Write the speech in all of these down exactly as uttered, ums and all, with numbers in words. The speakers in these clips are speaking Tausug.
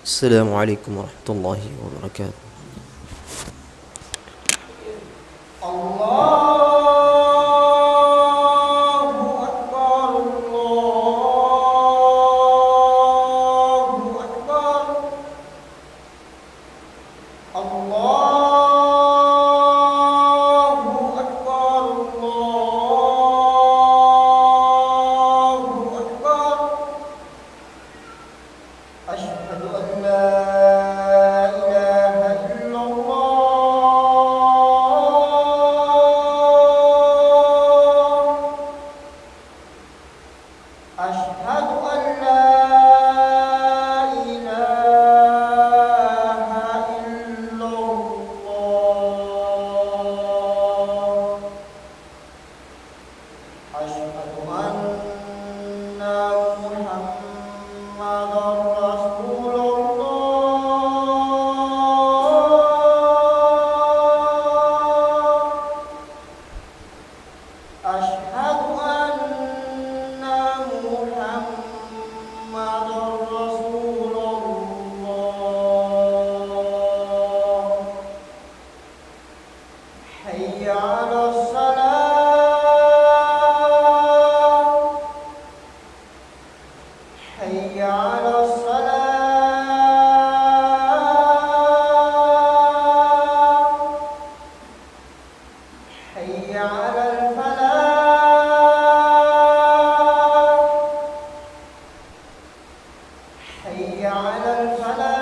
السلام عليكم ورحمة الله وبركاته. الله أكبر، الله أكبر، الله أكبر، الله أكبر. أشهد أن لا إله إلا الله. أشهد أن لا إله إلا الله. أشهد أن محمدا رسول الله. أشهد أن محمدا رسول الله. حي على الصلاة. حي على الصلاة. حي على الفلاح. حي على الفلاح.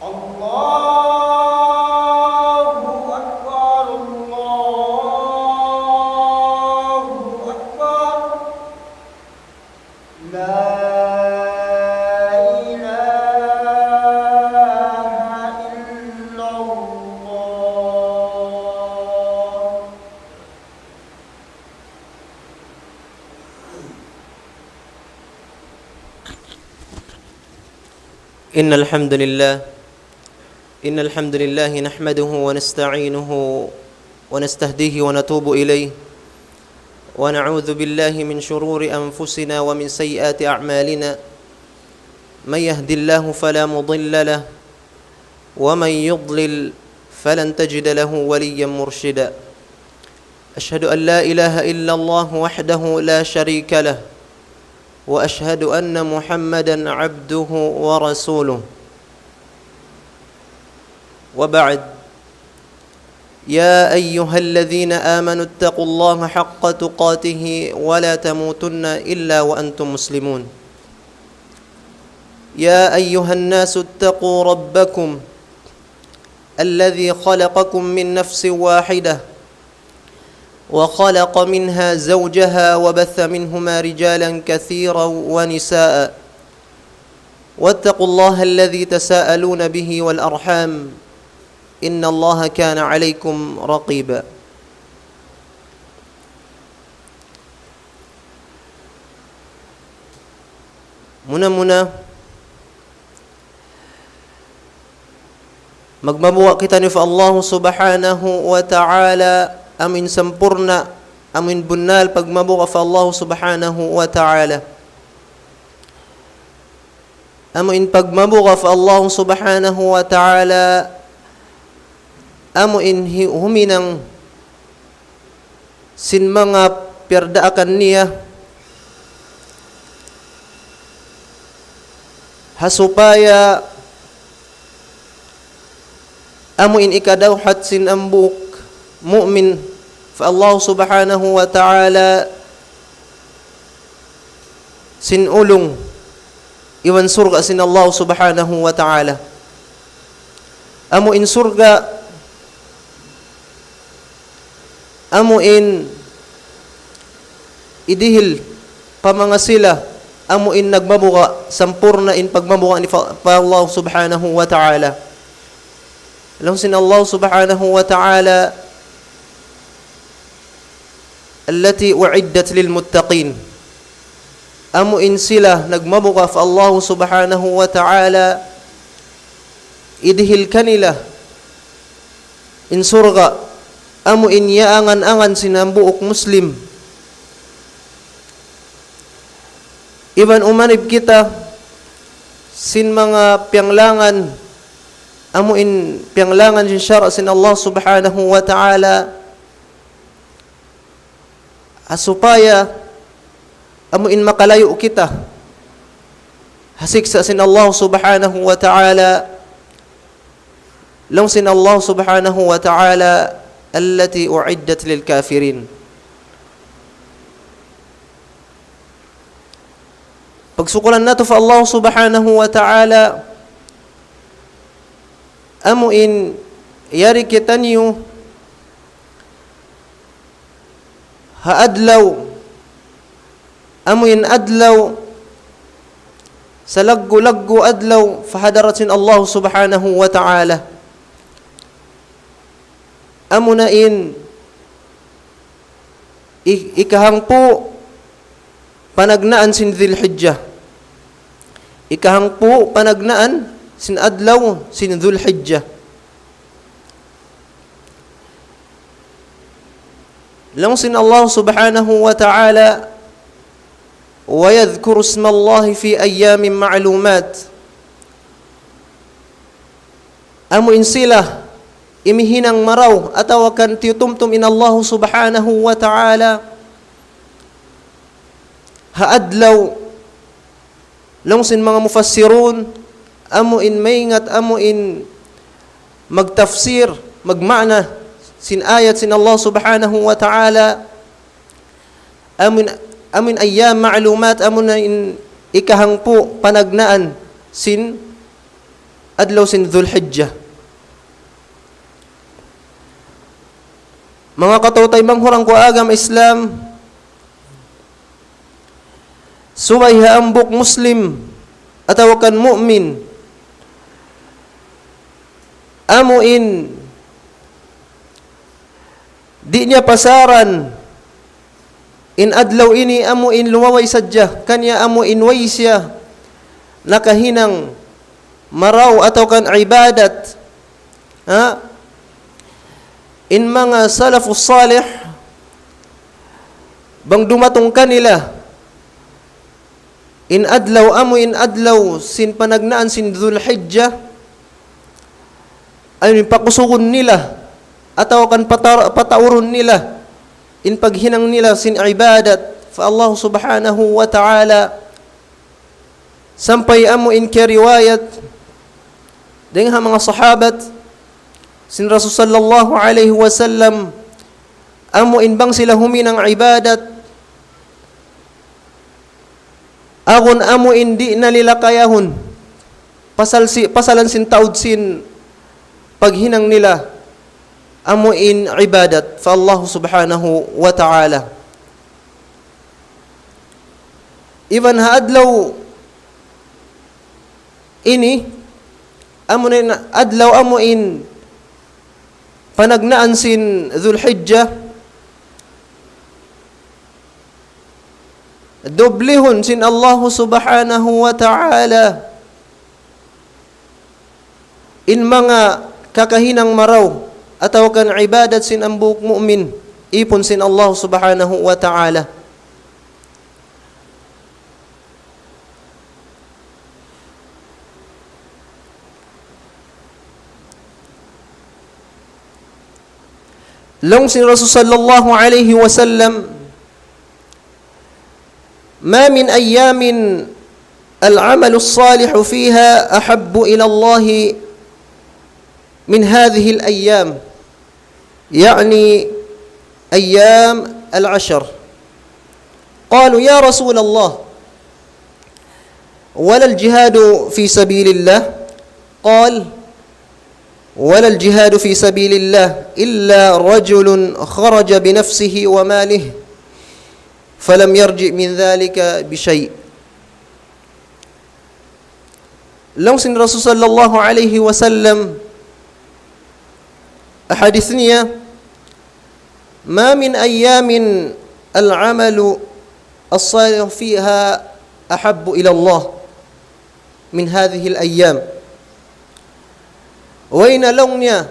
الله أكبر، الله أكبر. لا إله إلا الله. إن الحمد لله، إن الحمد لله نحمده ونستعينه ونستهديه ونتوب إليه، ونعوذ بالله من شرور أنفسنا ومن سيئات أعمالنا. من يهد الله فلا مضل له، ومن يضلل فلن تجد له وليا مرشدا. أشهد أن لا إله إلا الله وحده لا شريك له، وأشهد أن محمدا عبده ورسوله. وبعد، يا أيها الذين آمنوا اتقوا الله حق تقاته ولا تموتن إلا وأنتم مسلمون. يا أيها الناس اتقوا ربكم الذي خلقكم من نفس واحدة وخلق منها زوجها وبث منهما رجالا كثيرا ونساء، واتقوا الله الذي تساءلون به والأرحام، إن الله كان عليكم رقيبا. Muna-muna, magmabuga' kitaniyu pa Allah Subhanahu wa Ta'ala, amuin sampurna', amuin bunnal pagmabuga' pa Allah Subhanahu wa Ta'ala. Amuin pagmabuga' pa Allah Subhanahu wa Ta'ala, amuin hi-, huminang sin manga piyardaakan niya, ha supaya amuin ikadawhat sin hambuuk mu'min pa Allah Subhanahu wa Ta'ala sin ulung iban surga' sin Allah Subhanahu wa Ta'ala. Amuin surga', amuin idihil pa manga sila, amuin nagmabuga', sampurna' in pagmabuga' niya pa, pa Allah Subhanahu wa Ta'ala. Laung sin Allah Subhanahu wa Ta'ala, التي أعدت للمتقين. Amuin sila nagmabuga' pa Allah Subhanahu wa Ta'ala, idihil kanila in surga', amuin iyaangan-angan sin hambuuk Muslim, Iban umanib kita sin manga piyanglangan, amu in piyanglangan sin sara' sin Allah Subhanahu wa Ta'ala, ha supaya amu in makalayu' kita ha siksa' sin Allah Subhanahu wa Ta'ala, laung sin Allah Subhanahu wa Ta'ala, التي أعدت للكافرين. Pagsukulan natu' pa Allah Subhanahu wa Ta'ala, amu in yari kitaniyu ha adlaw, amu in adlaw, salaggu'-laggu' adlaw, pa hadarat sin Allah Subhanahu wa Ta'ala. Amu na in i-, ikahangpu' panagnaan sin Dhul Hijjah. Ikahangpu' panagnaan sin adlaw sin Dhul Hijjah. Laung sin Allah Subhanahu wa Ta'ala, ويذكر اسم الله في أيام معلومات. Amu in sila imihinang marayaw atawa kan tiyutumtum in Allah Subhanahu wa Ta'ala ha adlaw, laung sin manga mufassirun, amu in maingat, amu in magtafsir, magmaana sin ayat sin Allah Subhanahu wa Ta'ala, amu in, amu in ayyam ma'lumat, amu na in ikahangpu' panagnaan sin adlaw sin Dhul Hijjah. Manga kataw-taymanghuran ku agama Islam, subay ha hambuuk Muslim atawa kan mu'min, amu in di' niya pasaran in adlaw ini, amu in lumabay sadja kaniya, amu in way siya nakahinang marayaw atawa kan ibadat. Ha? In manga salafus salih, bang dumatung kanila in adlaw, amu in adlaw sin panagnaan sin Dhul Hijjah, amu in pakusugun nila atawa kan pata-, pataurun nila in paghinang nila sin ibadat pa Allah Subhanahu wa Ta'ala. Sampay amu in kiyariwayat dayn ha manga sahabat sin Rasul sallallahu alayhi wasallam, amu in bang sila huminang ibadat, agun amu in di' na nila kayahun, pasal si-, pasalan sin taud sin paghinang nila amu in ibadat pa Allah Subhanahu wa Ta'ala. Iban ha adlaw ini, amu na in adlaw amu in panagnaan sin Dhul Hijjah, dublihun sin Allah Subhanahu wa Ta'ala in manga kakahinang marayaw atawa kan ibadat sin hambuuk mu'min, ipun sin Allah Subhanahu wa Ta'ala. Laung sin Rasul sallallahu alayhi wasallam, ما من أيام العمل الصالح فيها أحب إلى الله من هذه الأيام، يعني أيام العشر. قالوا: يا رسول الله، ولا الجهاد في سبيل الله؟ قال: ولا الجهاد في سبيل الله إلا رجل خرج بنفسه وماله فلم يرجع من ذلك بشيء. Laung sin Rasul sallallahu alayhi wasallam, hadith niya, ما من أيام العمل الصالح فيها أحب إلى الله من هذه الأيام. Way na laung niya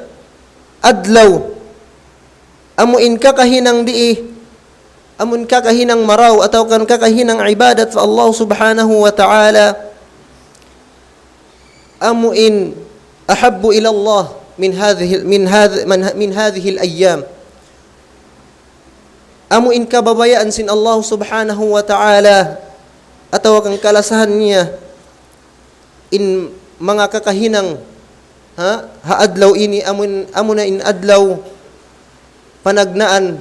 adlaw amu in kakahinang dii amun kakahinang marayaw atawa kan kakahinang ibadat pa Allah Subhanahu wa Ta'ala, amu in أحب إلى الله من هذه من هذه من هذه الأيام. Amu in kababayaan sin Allah Subhanahu wa Ta'ala atawa kan kalasahan niya in manga kakahinang ha, ha adlaw ini, amun, amuna in adlaw panagnaan,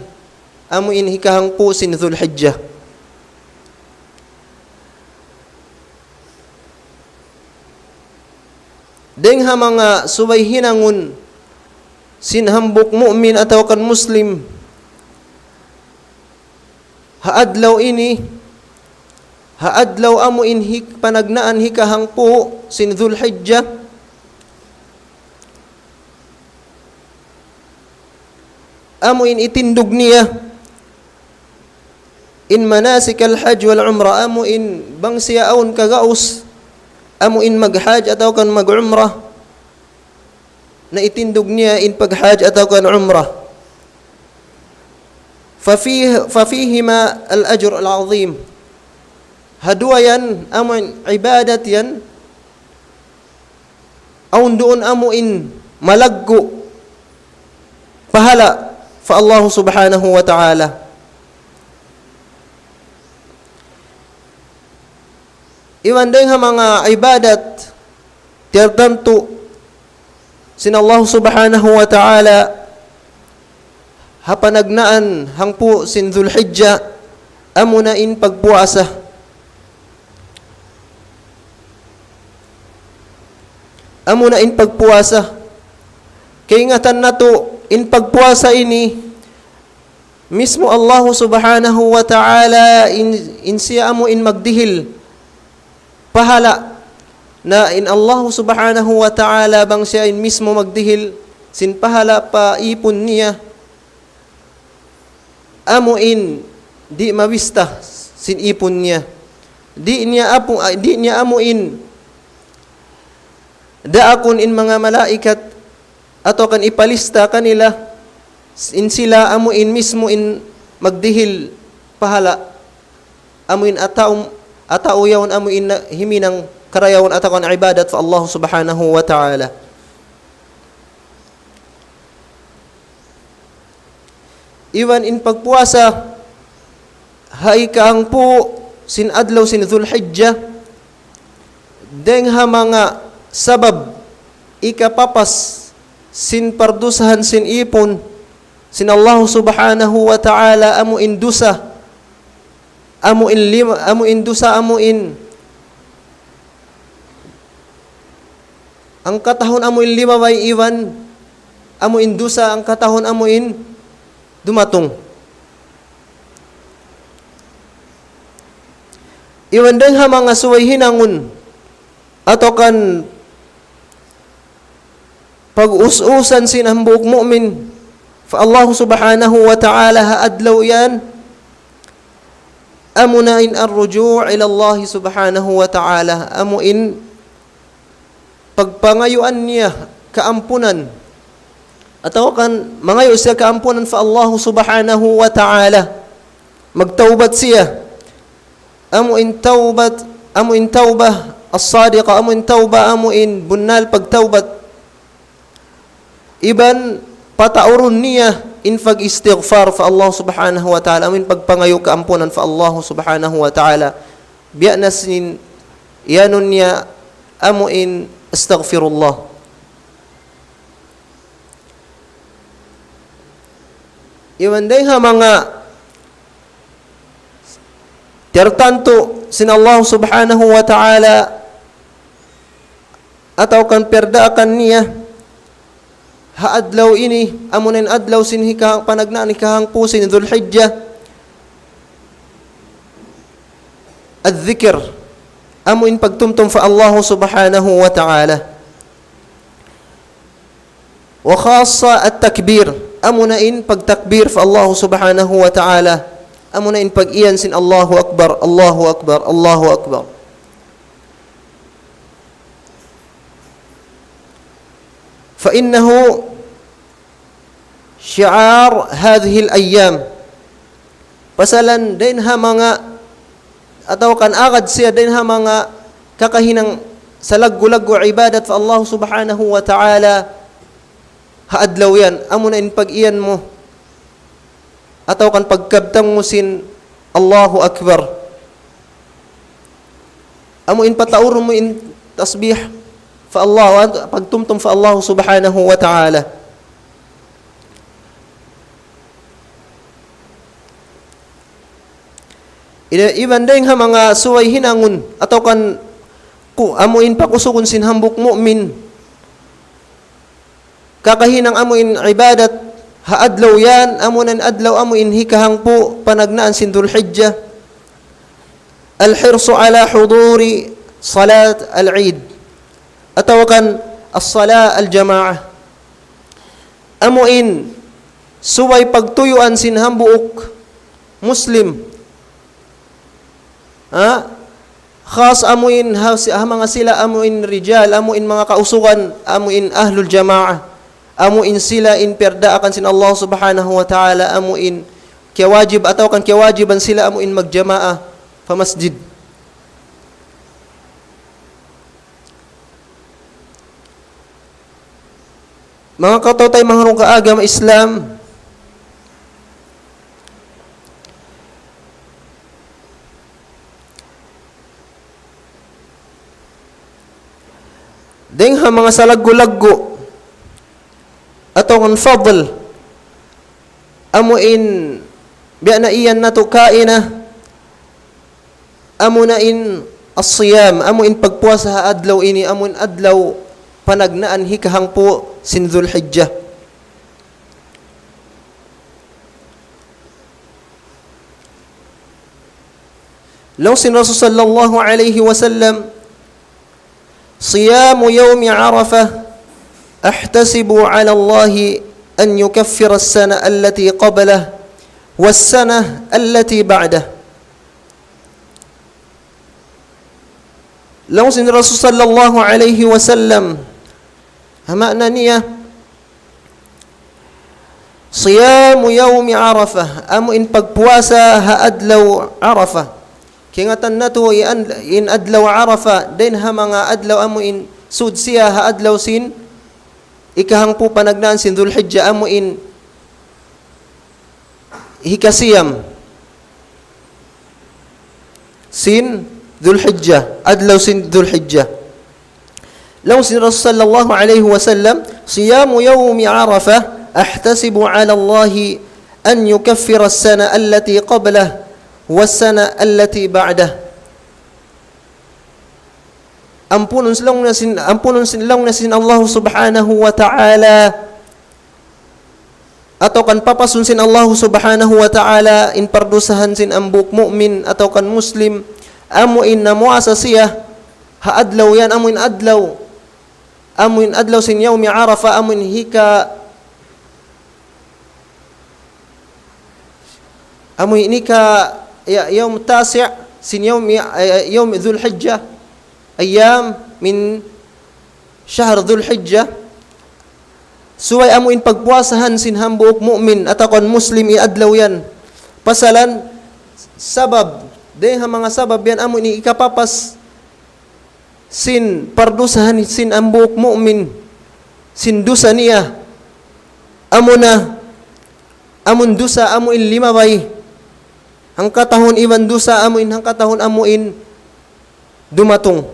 amu in hikahangpu' sin Dhul Hijjah. Dayng ha manga subay hinangun sin hambuuk mu'min atawa kan Muslim ha adlaw ini, ha adlaw amu in hik-, panagnaan hikahangpu' sin Dhul Hijjah, amu in itindug niya in مناسك الحج والعمرة, amu in bang siya awn kagaus, amu in maghajj atawa kan mag'umrah, na itindug niya in paghajj atawa kan umrah. ففيه، ففيهما الأجر العظيم. Ha duwa yan, amu in ibadat yan, awn duun amu in malaggu' pahala' pa Allah Subhanahu wa Ta'ala. Iban dayng ha manga ibadat tiyartantu sin Allah Subhanahu wa Ta'ala ha panagnaan hangpu' sin Dhul Hijjah, amuna in pagpuasa. Amuna in pagpuasa. Kaingatan natu', in pagpuasa ini, mismu Allah Subhanahu wa Ta'ala in, in siya amu in magdihil pahala'. Na in Allah Subhanahu wa Ta'ala bang siya in mismu magdihil sin pahala' pa ipun niya, amu in di' mabista sin ipun niya. Di' niya apu-, di' niya amu in daakun in manga malaikat atawa kan ipalista kanila, in sila amu in mismu in magdihil pahala', amu in ataw, ataw yaun amu in na-, himinang karayawan atawa kan ibadat pa Allah Subhanahu wa Ta'ala. Iban in pagpuasa ha ikahangpu' sin adlaw sin Dhul Hijjah, dayng ha manga sabab ikapapas sin pardusahan sin ipun sin Allah Subhanahu wa Ta'ala, amu in dusa, amu in lima, amu in dusa, amu in hangkatahun amu in limabay iban amu in dusa hangkatahun amu in dumatung. Iban dayng ha manga subay hinangun atawa kan pag-us-usan sin hambuuk mu'min pa Allah Subhanahu wa Ta'ala ha adlaw yan, amuna in الرجوع إلى الله سبحانه وتعالى, amu in pagpangayuan niya kaampunan, atawa kan mangayu' siya kaampunan pa Allah Subhanahu wa Ta'ala, magtawbat siya. Amu in tawbat, amu in tawbah as-sadiqah, amu in tawbah, amu in bunnal pagtawbat. Iban pataurun niya in pag-istighfar pa Allah Subhanahu wa Ta'ala, amu in pagpangayu' kaampunan pa Allah Subhanahu wa Ta'ala. Biya' na sin iyanun niya amu in astaghfirullah. Iban dayng ha manga tiyartantu sin Allah Subhanahu wa Ta'ala atawa kan piyardaakan niya ha adlaw ini, amuna in adlaw sin hika-, panagnaan hikahangpu' sin Dhul Hijjah, الذكر, amu in pagtumtum pa Allah Subhanahu wa Ta'ala. وخاصة التكبير, amuna in pagtakbir pa Allah Subhanahu wa Ta'ala, amuna in pag-iyan sin Allahu Akbar, Allahu Akbar, Allahu Akbar. فإنه شعار هذه الأيام. Pasalan dayn ha manga, atawa kan agad siya dayn ha manga kakahinang salaggu'-laggu' ibadat pa Allah Subhanahu wa Ta'ala ha adlaw yan. Amuna in pag-iyan mu, atawa kan pagkabtang mu sin Allahu Akbar. Amu in pataurun mu in tasbih pa Allah, pagtumtum pa Allah Subhanahu wa Ta'ala. Ina-, iban dayn ha manga subay hinangun, atawa kan ku-, amu in pakusugun sin hambuuk mu'min. Kakahinang amu in ibadat ha adlaw yan, amu na in adlaw amu in hikahangpu' panagnaan sin Dhul Hijjah. الحرص على حضور صلاة العيد. Atawa kan الصلاة الجماعة. Amu in subay pagtuyuan sin hambuuk Muslim. Ha? Khas amu in ha, si-, ha manga sila amu in rijal, amu in manga kausugan, amu in ahlul jamaah. Amu in sila in piyardaakan sin Allah Subhanahu wa Ta'ala, amu in kiyawajib atawa kan kiyawajiban sila amu in magjamaah pa masjid. Manga kataw-taymanghuran ku ha agama Islam, dayn ha manga salaggu'-laggu' atawa kan fadl, amu in biya' na iyan natu' kaina, amu na in as-siyam, amu in pagpuasa ha adlaw ini, amu in adlaw panagnaan hikahangpu' sin Dhul Hijjah. Laung sin Rasul sallallahu alayhi wasallam, صيام يوم عرفة أحتسب على الله أن يكفر السنة التي قبله والسنة التي بعده. Laung sin Rasul sallallahu alayhi wasallam, ha maana niya, صيام يوم عرفة, amu in pagpuasa ha adlaw Arafah. Kaingatan natu' in, in adlaw Arafah, dayn ha manga adlaw amu in sud siya ha adlaw sin hikahangpu' panagnaan sin Dhul Hijjah, amu in hikasiyam sin Dhul Hijjah, adlaw sin Dhul Hijjah. Laung sin Rasul sallallahu alayhi wasallam, صيام يوم عرفة أحتسب على الله أن يكفر السنة التي قبله والسنة التي بعده. Ampunun laung niya sin, ampunun laung niya sin Allah Subhanahu wa Ta'ala, atawa kan papasun sin Allah Subhanahu wa Ta'ala in pardusahan sin hambuuk mu'min atawa kan Muslim, amu in namuasa siya ha adlaw yan, amu in adlaw, amu in adlaw sin Yawmi Arafah, amu in hika Amu ini ka ya-, yawm tasi' sin yawm, eh, yawm Dhul Hijjah, ayyam min shahr Dhul Hijjah. Subay amu in pagpuasahan sin hambuuk mu'min atawa kan Muslim in adlaw yan. Pasalan sabab, dayn ha manga sabab yan amu ini hikapapas sin pardusahan sin hambuuk mu'min, sin dusa niya, amuna, amun dusa amu in limabay hangkatahun iban dusa amu in hangkatahun amu in dumatung.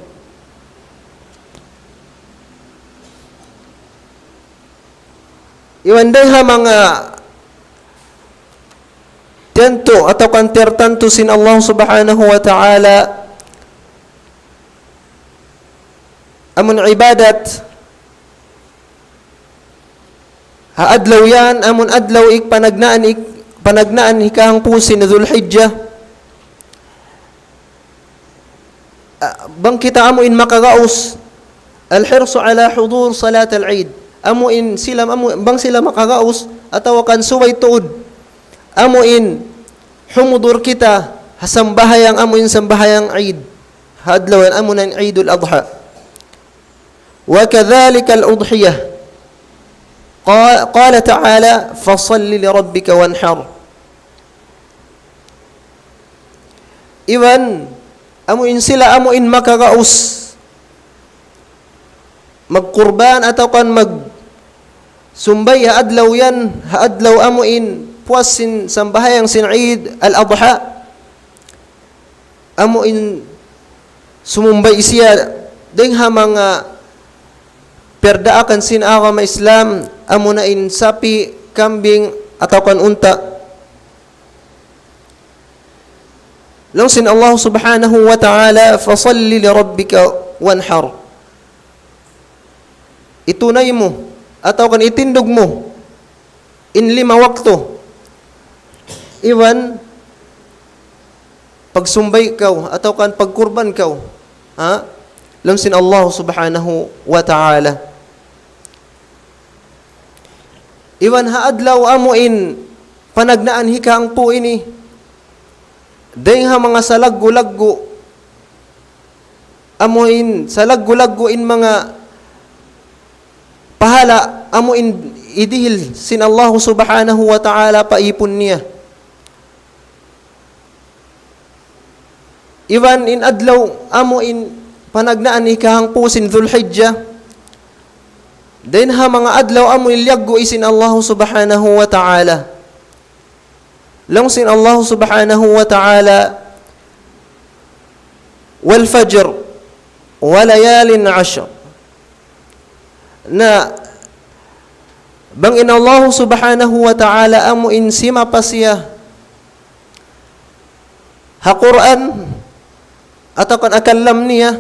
Iban dayn ha manga tantu atawa kan tertantu sin Allah Subhanahu wa Ta'ala, amun ibadat ha adlaw yan, amun adlaw hikapanagnaan, hik-, panagnaan hikahangpu' sin Dhul Hijjah. Ah, bang kita amu in makagaus, الحرص على حضور صلاة العيد. Amu in sila, amu, bang sila makagaus, atawa kan subay tuud, amu in humudur kita ha sambahayang, amu in sambahayang Eid. Ha adlaw yan, amu na in Eidul Adha. وكذلك الأضحية. قا-، قال تعالى: فصل لربك وانحر. Iban, amu in sila, amu in makagaus magkurban atawa kan magsumbay ha adlaw yan, ha adlaw amu in puas sin sambahayang sin Eid al-Adha. Amu in sumumbay siya dayng ha manga piyardaakan sin agama Islam, amu na in sapi', kambing, atawa kan unta'. Laung sin Allah Subhanahu wa Ta'ala, فصل لربك وانحر. Itunay mu, atawa kan itindug mu, in lima waktu. Iban pagsumbay kaw, atawa kan pagkurban kaw. Ha? Laung sin Allah Subhanahu wa Ta'ala. Iban ha adlaw amu in panagnaan hikahangpu' ini, dayng ha manga salaggu'-laggu', amu in salaggu'-laggu' in manga pahala', amu in idihil sin Allah Subhanahu wa Ta'ala pa īpun niya. Iban in adlaw amu in panagnaan hikahangpu' sin Dhul-Hijjah, dayng ha manga adlaw amu in liyaggu' sin Allah Subhanahu wa Ta'ala. Laung sin Allah Subhanahu wa Ta'ala, والفجر وليال عشر. Na, bang in Allah Subhanahu wa Ta'ala amu in simapa siya ha Qur'an, atawa kan ha kalam niya,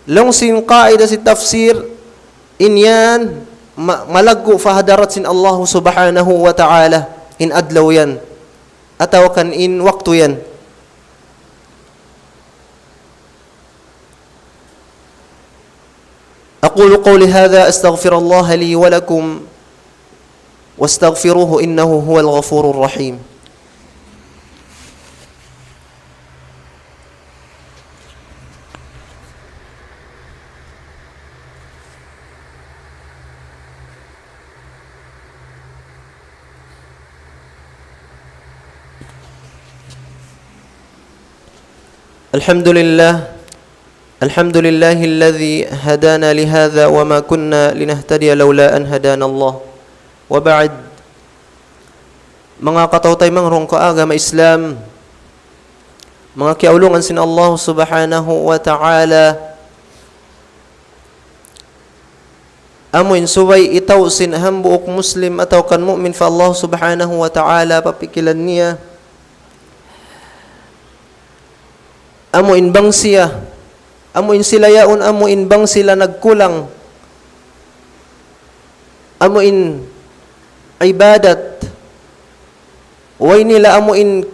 laung sin qaida sin tafsir, in yan ma-, malaggu' pa hadarat sin Allah Subhanahu wa Ta'ala, in adlaw yan, atawa kan in waktu yan. أقول قولي هذا، أستغفر الله لي ولكم، واستغفروه إنه هو الغفور الرحيم. الحمد لله. الحمد لله الذي هدانا لهذا وما كنا لنهتدي لولا أن هدانا الله. وبعد. Manga kataw-taymanghuran ku ha agama Islam, manga kiyaulungan sin Allah Subhanahu wa Ta'ala, amu in subay hitaw sin hambuuk Muslim atawa kan mu'min pa Allah Subhanahu wa Ta'ala, papikilan niya. Amu in bang siya, amu in sila yaun, amu in bang sila nagkulang, amu in ibadat, way nila amu in,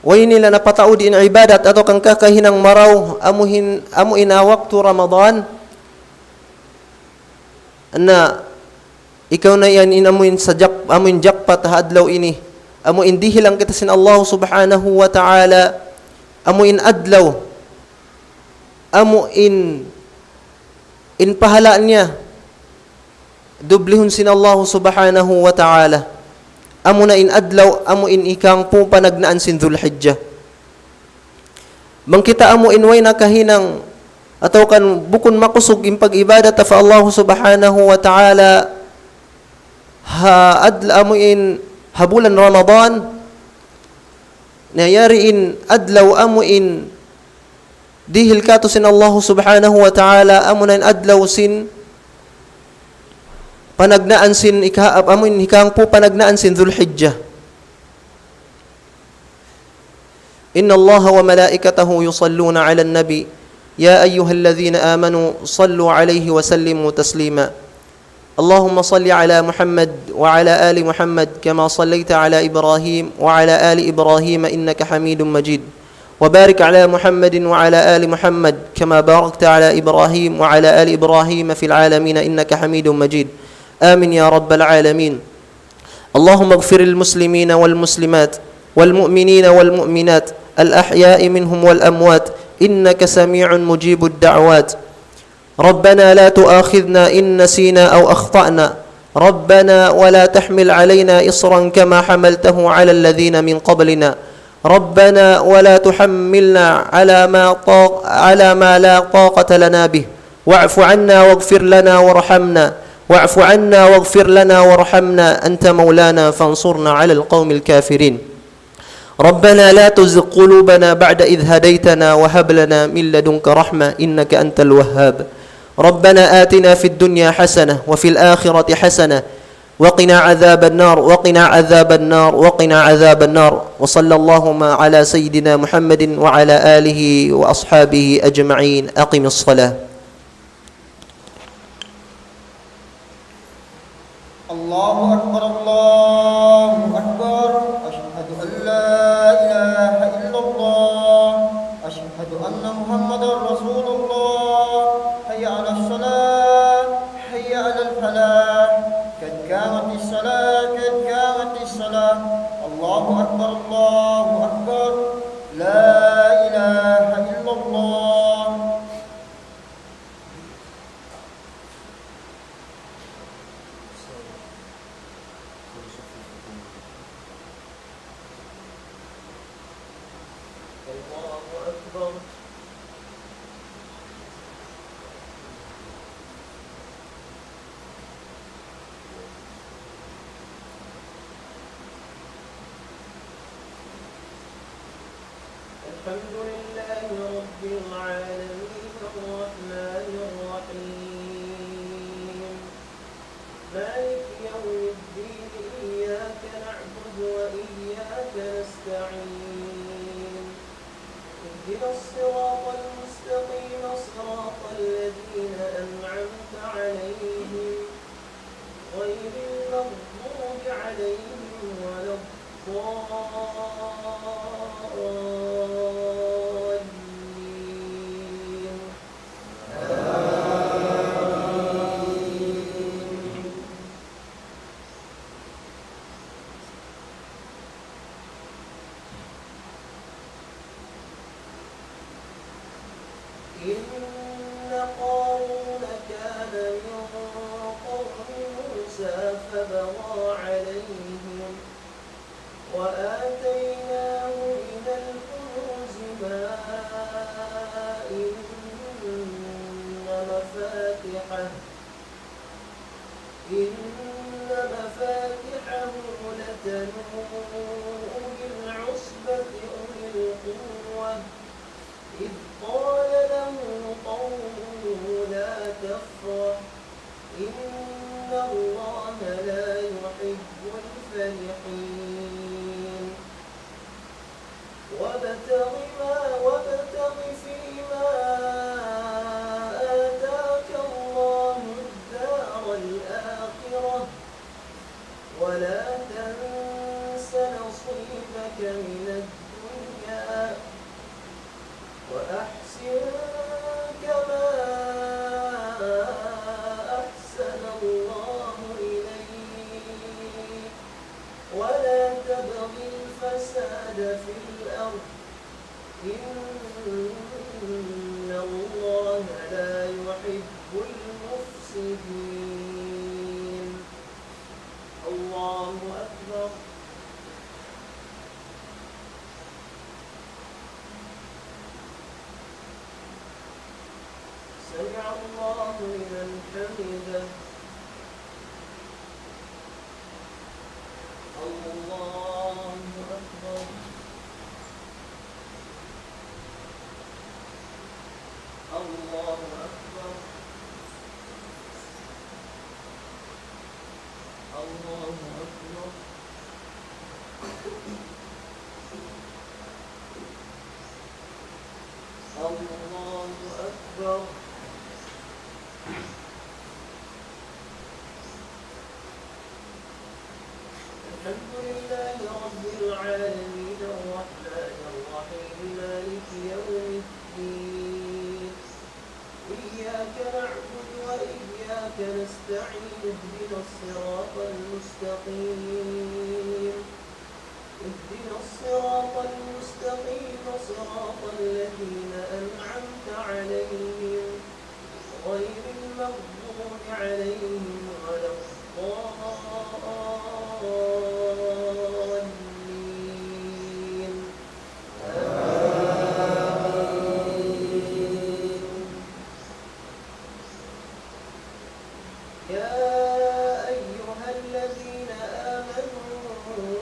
way nila napataud in ibadat atawa kan kakahinang marayaw, amu in, amu in ha waktu Ramadan. Na, ikaw na yan in amu in sa jak-, amu in jakpat ha adlaw ini. Amu in dihilan kita sin Allah Subhanahu wa Ta'ala. Amu in adlaw. Amu in, in pahala' niya dublihun sin Allah Subhanahu wa Ta'ala. Amu na in adlaw, amu in hikahangpu' panagnaan sin Dhul-Hijjah. Bang kita amu in way nakahinang, atawa kan bukun makusug in pag-ibadat pa Allah Subhanahu wa Ta'ala, ha adl-, amu in ha bulan Ramadan, na yari in adlaw amu in dihil kātu' sin Allah Subhanahu wa Ta'ala, amu na in adlaw sin panagnaan sin ika-, amu in hikahangpu' panagnaan sin Dhul-Hijjah. إن الله وملائكته يصلون على النبي، يا أيها الذين آمنوا صلوا عليه وسلموا تسليما. اللهم صل على محمد وعلى آل محمد كما صليت على إبراهيم وعلى آل إبراهيم إنك حميد مجيد. وبارك على محمد وعلى آل محمد كما باركت على إبراهيم وعلى آل إبراهيم في العالمين إنك حميد مجيد. آمين يا رب العالمين. اللهم اغفر للمسلمين والمسلمات والمؤمنين والمؤمنات الأحياء منهم والأموات إنك سميع مجيب الدعوات. ربنا لا تؤاخذنا إن نسينا أو أخطأنا. ربنا ولا تحمل علينا إصرا كما حملته على الذين من قبلنا. ربنا ولا تحملنا على ما طاق-، على ما لا طاقة لنا به، واعف عنا واغفر لنا وارحمنا، واعف عنا واغفر لنا وارحمنا، أنت مولانا فانصرنا على القوم الكافرين. ربنا لا تزغ قلوبنا بعد إذ هديتنا وهب لنا من لدنك رحمة إنك أنت الوهاب. ربنا آتنا في الدنيا حسنة وفي الآخرة حسنة وقنا عذاب النار، وقنا عذاب النار، وقنا عذاب النار. وصلى اللهم على سيدنا محمد وعلى آله وأصحابه أجمعين. أقم الصلاة. الله أكبر، الله أكبر. أشهد أن لا إله إلا الله. أشهد أن محمدا رسول الله. حي على الصلاة، حي على الفلاح. قد قامت الصلاة، قد قامت الصلاة. الله أكبر، الله أكبر. لا إله إلا الله. الله أكبر. الحمد لله رب العالمين، الرحمن الرحيم، مالك يوم الدين، إياك نعبد وإياك نستعين، اهدنا الصراط المستقيم، صراط الذين أنعمت عليهم، غير المغضوب عليهم ولا الضالين. آمين. إن قارون كان من قوم موسى فبغى عليهم وآتيناه من الكنوز ما إن مفاتحه إن مفاتحه لتنوء بالعصبة أولي القوة إذ قال له قومه لا تفرح إن الله لا يحب الفرحين. وابتغ ما، وابتغ فيما آتاك الله الدار الآخرة ولا تنس نصيبك من الدنيا وأحسن كما أحسن الله إليك ولا تبغ الفساد في الأرض إن الله لا يحب المفسدين. الله أكبر. سمع الله لمن حمده. الله أكبر. الله أكبر. الله أكبر. الله أكبر. الحمد لله رب العالمين، الرحمن الرحيم، مالك يوم الدين. إياك نعبد وإياك نستعين. اهدنا الصراط المستقيم. اهدنا الصراط المستقيم، صراط الذين أنعمت عليهم، غير المغضوب عليهم ولا الضالين. يا أيها الذين آمنوا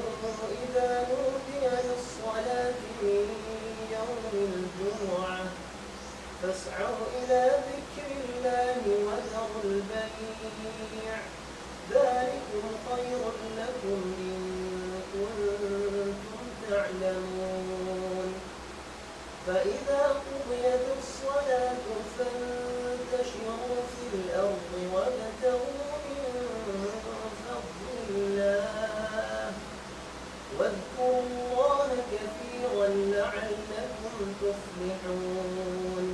إذا نودي للصلاة من يوم الجمعة فاسعوا إلى ذكر الله وذروا البيع ذلكم خير لكم إن كنتم تعلمون. فإذا قضيت الصلاة فانتشروا في الأرض وابتغوا من فضل الله واذكروا الله كثيرا لعلكم تفلحون.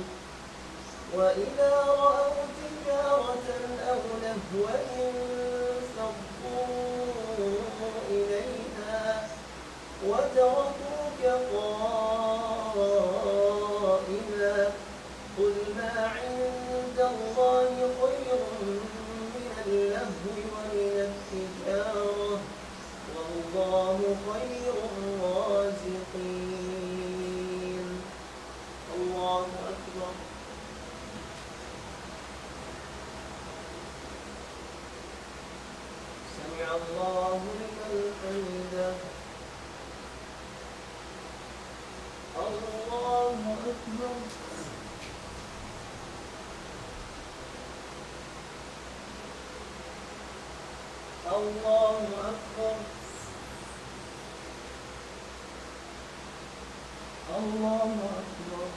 وإذا رأوا تجارة أو لهوا انفضوا إليها وتركوك قائما. قل ما عند الله خير من اللهو ومن التجارة والله خير الرازقين. الله أكبر. سمع الله لمن حمده. الله أكبر. الله أكبر. الله أكبر.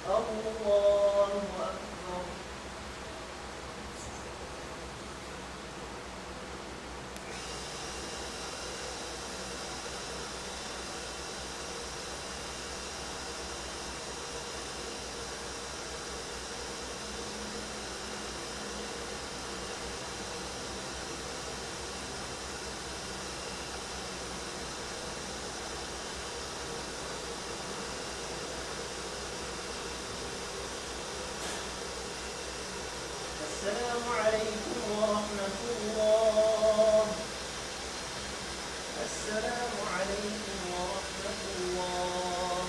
الله أكبر. السلام عليكم ورحمة الله. السلام عليكم ورحمة الله.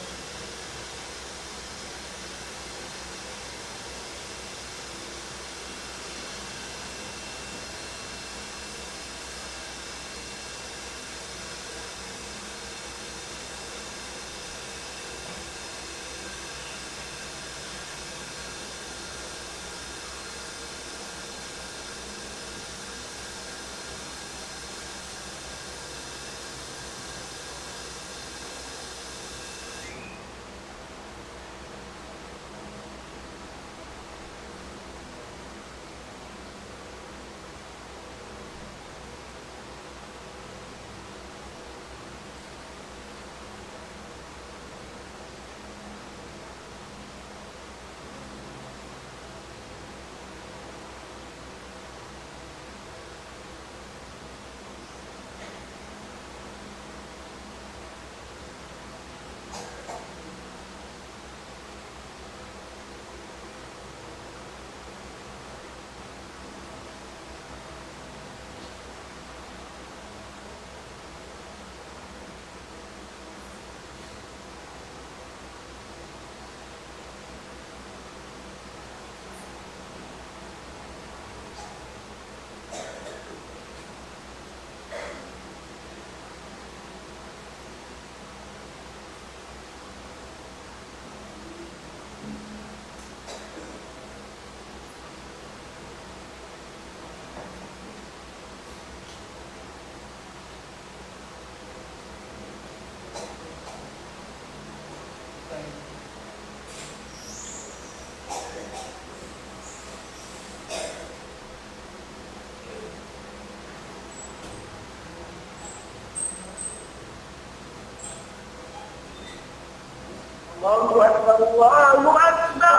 الله أكبر، الله أكبر،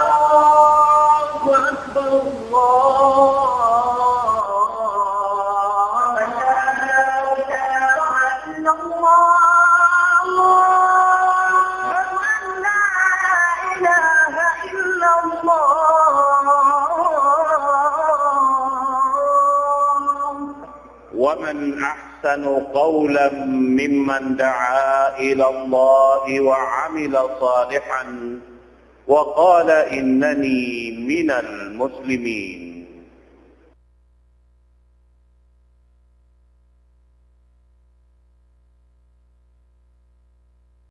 الله أكبر، الله أكبر. لا إله إلا الله. أشهد أن لا إله إلا الله. ومن أحسن قولا ممن دعا إلى الله وعمل صالحا وقال إنني من المسلمين.